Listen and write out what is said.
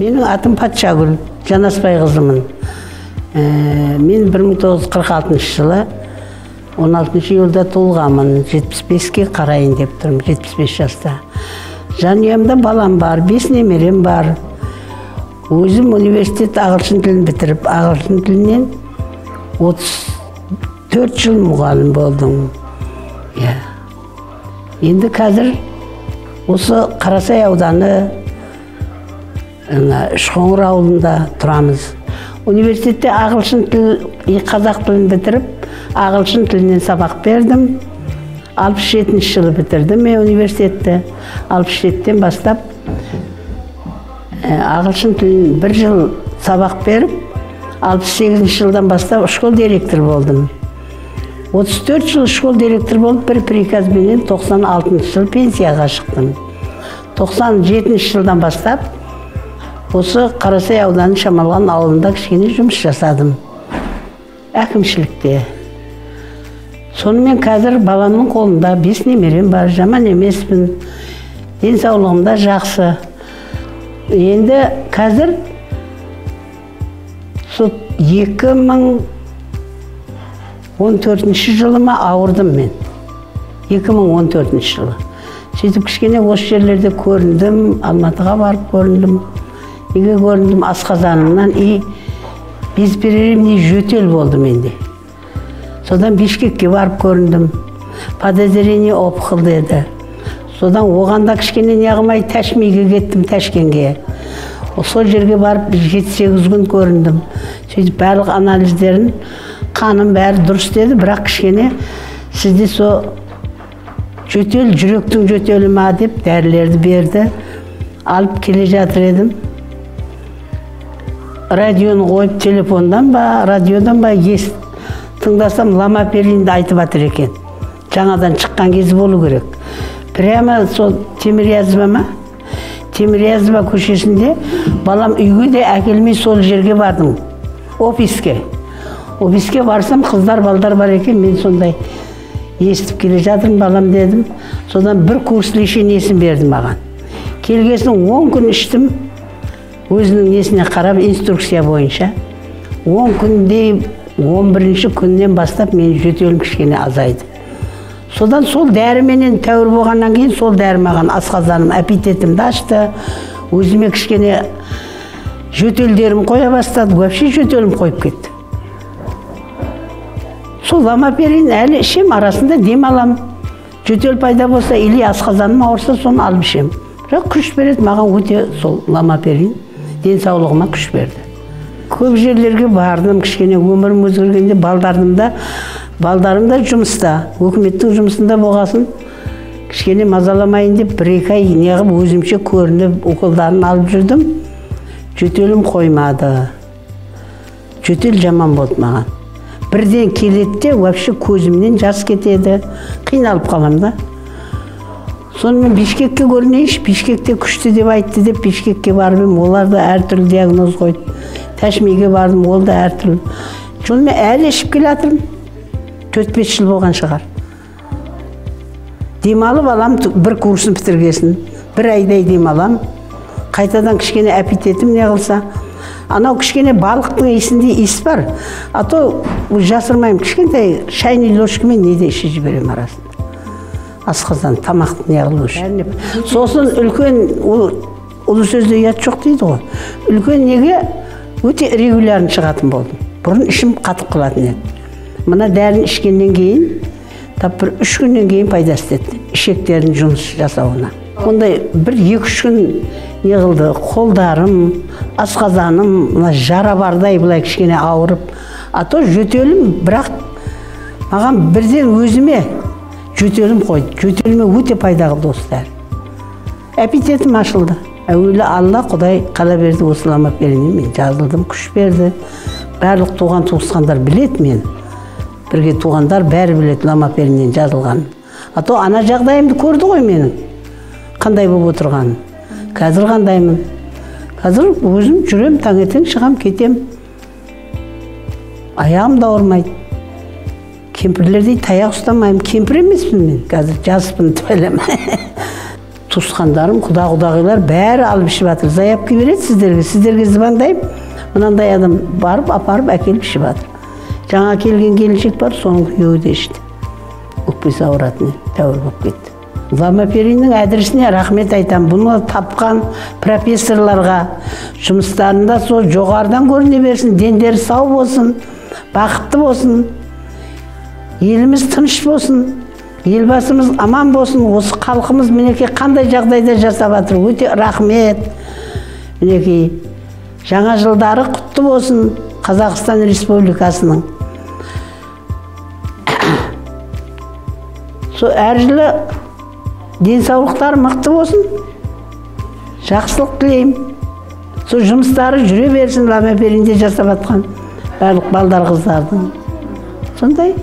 Менің атым Патшагүл, Жанаспай қызымын. Мен 1946 жылы 16 июльда туылғанмын. 75-ке қарайын деп тұрмын, 75 жаста. Жанұямда балам бар, 5 немерем бар. Өзім университет ағылшын тілін бітіріп, ағылшын тілінен 34 жыл мұғалім болдым. Иә. Енді қазір осы Қарасай ауданы Үшқоңыр ауылында тұрамыз. Университетте ағылшын тіл, қазақ тілін бітіріп, ағылшын тілінен сабақ бердім. 67 жылы бітірдім мен университетті. 67-тен бастап ағылшын тілін бір жыл сабақ беріп, 68 жылдан бастап школ директор болдым. 34 жыл школ директор болып, бір приказбенен 96 жыл пенсияға шықтым. 97 жылдан бастап осы Қарасай ауданы Шамалған ауылында кішкене жұмыс жасадым. Әкімшілікте. Сонымен қазір баламның қолында 5 немерем бар, жаман емеспін. Денсаулығым да жақсы. Енді қазір сол 2014 жылы ма ауырдым мен. 2014 жылы. Сөйтіп кішкене осы жерлерде көріндім, Алматыға барып көріндім. Неге көріндім? Асқазанымнан и безперерывный жөтел болды менде. Содан Бишкекке барып көріндім. Подозрение опухоль деді. Содан оған да кішкене неғылмай Ташмиге кеттім, Ташкенге. Сол жерге барып 7-8 күн көріндім. Сөйтіп барлық анализдерін, қаным бәрі дұрыс деді, бірақ кішкене сізде со жөтел, жүректің жөтелі ма деп дәрілерді берді. Алып келе жатыр едім. Радионы қойып, телефондан ба, радиодан ба тыңдасам, ламаперинді айтып жатыр екен. Жаңадан шыққан кезі болу керек. Прямо сол Темірязова ма? Темірязова көшесінде балам үйге де әкелмей сол жерге бардым. Офиске. Офиске барсам, қыздар, балдар бар екен, мен сондай естіп келе жатырмын, балам дедім. Содан бір курс лечениесін берді маған. Келгесін 10 күн іштім. Өзінің несіне қарап, инструкция бойынша 10 күндей, 11 күннен бастап мен жөтелім кішкене азайды. Содан сол дәріменен тәуір болғаннан кейін сол дәрі маған асқазаным, аппетитімді ашты. Өзіме кішкене жөтелдерім қоя бастады, вообще жөтелім қойып кетті. Сол ламаперин әлі ішем, арасында дем алам. Жөтел пайда болса или асқазаным ауырса, соны алып ішем. Бірақ күш береді маған өте сол ламаперин. Денсаулығыма күш берді. Көп жерлерге бардым, кішкене өмірім өзгергенде балдарым да жұмыста, өкіметтің жұмысында болғасын, кішкене мазаламайын деп 1-2 ай неғып өзімше көрініп, уколдарын алып жүрдім. Жөтелім қоймады. Жөтел жаман болды маған. Бірден келеді де, вообще көзімнен жас кетеді, қиналып қалам да. Сонымен Бишкекке көрінейінші, Бишкекте күшті деп айтты деп Бишкекке барып едім, олар да әртүрлі диагноз қойды. Ташмиге бардым, ол да әртүрлі. Сонымен әлі ішіп келе жатырмын. 4-5 жыл болған шығар. Демалып алам, бір курсын бітіргесін, бір айдай демалам. Қайтадан кішкене аппетитім не қылса. Анау кішкене балықтың иісінде иіс бар. А то жасырмаймын, кішкентай шайный ложкамен неде ішіп жіберемін арасында. Асқазан, тамақты не қылу үшін. Сосын үлкен, ол ұлы сөзде ұят жоқ дейді ғой. Үлкен неге өте регулярно шығатын болдым. Бұрын ішім қатып қалатын еді. Мына дәріні ішкеннен кейін, тап бір 3 күннен кейін пайдасы тиді. Ішектердің жұмыс жасауына. Ондай 1-2-3 күн не қылды, қолдарым, асқазаным, мына жара бардай былай кішкене ауырып. А то жөтелім, бірақ маған бірден өзіме жөтелім қойды. Жөтеліме өте пайда қылды осы дәрі. Аппетитім ашылды. Әуелі Алла, Құдай қала берді, осы ламапериннен мен жазылдым, күш берді. Барлық туған туысқандар біледі мені. Бірге туғандар бәрі біледі ламапериннен жазылғанын. А то ана жағдайымды көрді ғой менің. Қандай болып отырғанын. Қазір қандаймын? Қазір өзім жүрем, таңертең шығам, кетем. Аяғым да ауырмайды. Кемпірлердей таяқ ұстамаймын. Кемпір емеспін мен. Қазір жаспын деп ойлаймын. Туысқандарым, құда-құдағилар бәрі алып ішіп жатыр. Заявка береді сіздерге, сіздерге звондаймын. Мынандай адам барып, апарып, әкеліп ішіп жатыр. Жаңа келген келіншек бар, соның күйеуі де ішті. Өкпесі ауыратын тәуір болып кетті. Ламапериннің адресіне рахмет айтамын. Бұны тапқан профессорларға жұмыстарында сол жоғарыдан көріне берсін, дендері сау болсын, бақытты болсын, еліміз тыныш болсын, елбасымыз аман болсын. Осы халқымыз мінекей қандай жағдайда жасап жатыр. Өте рахмет. Мінекей жаңа жылдары құтты болсын Қазақстан Республикасының. Сол әр жылы денсаулықтары мықты болсын, жақсылық тілеймін. Сол жұмыстары жүре берсін, Ламаперинде жасап жатқан барлық балдар қыздардың. Сондай.